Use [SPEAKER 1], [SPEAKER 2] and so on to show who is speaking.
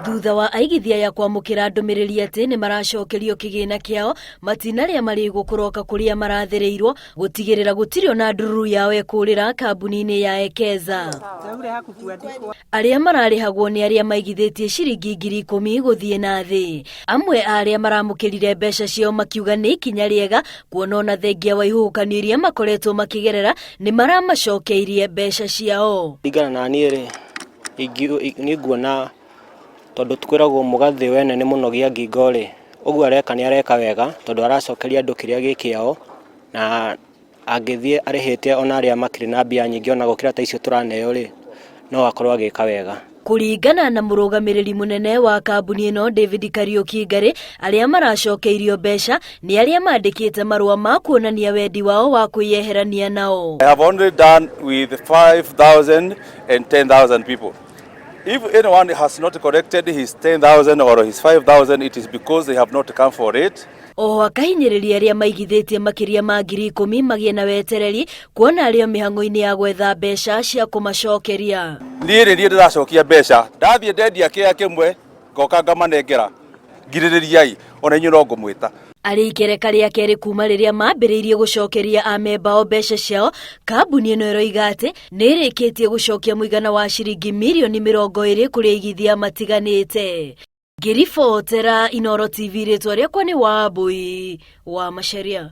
[SPEAKER 1] Thutha wa aigithia ya kwamũkĩra ndũmĩrĩri atĩ nĩ maracokerio kĩgĩna kĩao, matinarĩa marĩgũ kũroka kũrĩa marathĩrĩirwo gũtigĩrĩra gũtirĩ ona ndururu yao ĩkũrĩra kambuni-inĩ ya Ekeza. Arĩa mararĩhagwo nĩ arĩa maigithĩtie ciringi 10,000 gũthiĩ na thĩ. Amwe a arĩa maramũkĩrire mbeca ciao makiuga nĩ ikinya rĩega kuona ona thengia wa ihuhũkanio iria makoretwo makĩgerera nĩ maramacokeirie mbeca ciao.
[SPEAKER 2] Kũringana na niĩ rĩ, niĩ nguona tondũ kwĩragwo mũgathĩ wene nĩ mũnogia ngingo rĩ, ũguo areka nĩ areka wega tondũ aracokeria andũ kĩrĩa gĩ kĩao na angĩthiĩ arĩhĩte ona arĩa makĩrĩ na mbia nyingĩ ona gũkĩra ta icio tũraneo rĩ, no akorwo agĩka wega.
[SPEAKER 1] Kũringana na mũrũgamĩrĩri mũnene wa kambuni ĩno David Kariuki Ngarĩ, arĩa maracokeirio mbeca nĩ arĩa mandĩkĩte marũa ma kuonania wendi wao wa kwĩyeherania nao.
[SPEAKER 3] I have only done with 5,000 and 10,000 people. If anyone has not collected his 10,000 or his 5,000, it is because they have not come for it.
[SPEAKER 1] Oho akahinyĩrĩria arĩa maigithĩtie makĩria ma 10,000 magĩe na wetereri kuona arĩ o mĩhang'o-inĩ ya gwetha mbeca cia kũmacokeria.
[SPEAKER 3] Niĩ nĩ niĩ ndĩracokia mbeca, ndathiĩ ndendia kĩea kĩmwe ngoka ngamanengera, ngirĩrĩriai ona inyuĩ no ngũmwĩta.
[SPEAKER 1] Arĩ ikereka rĩa kerĩ kuma rĩrĩa mambĩrĩirie gũcokeria amemba ao mbeca ciao, kambuni ĩno ĩroiga atĩ nĩ ĩrĩkĩtie gũcokia mũigana wa ciringi mirioni 20 kũrĩ aigithia matiganĩte. Ngĩribotera Inooro TV, rĩtwa rĩakwa nĩ Wambui wa Macharia.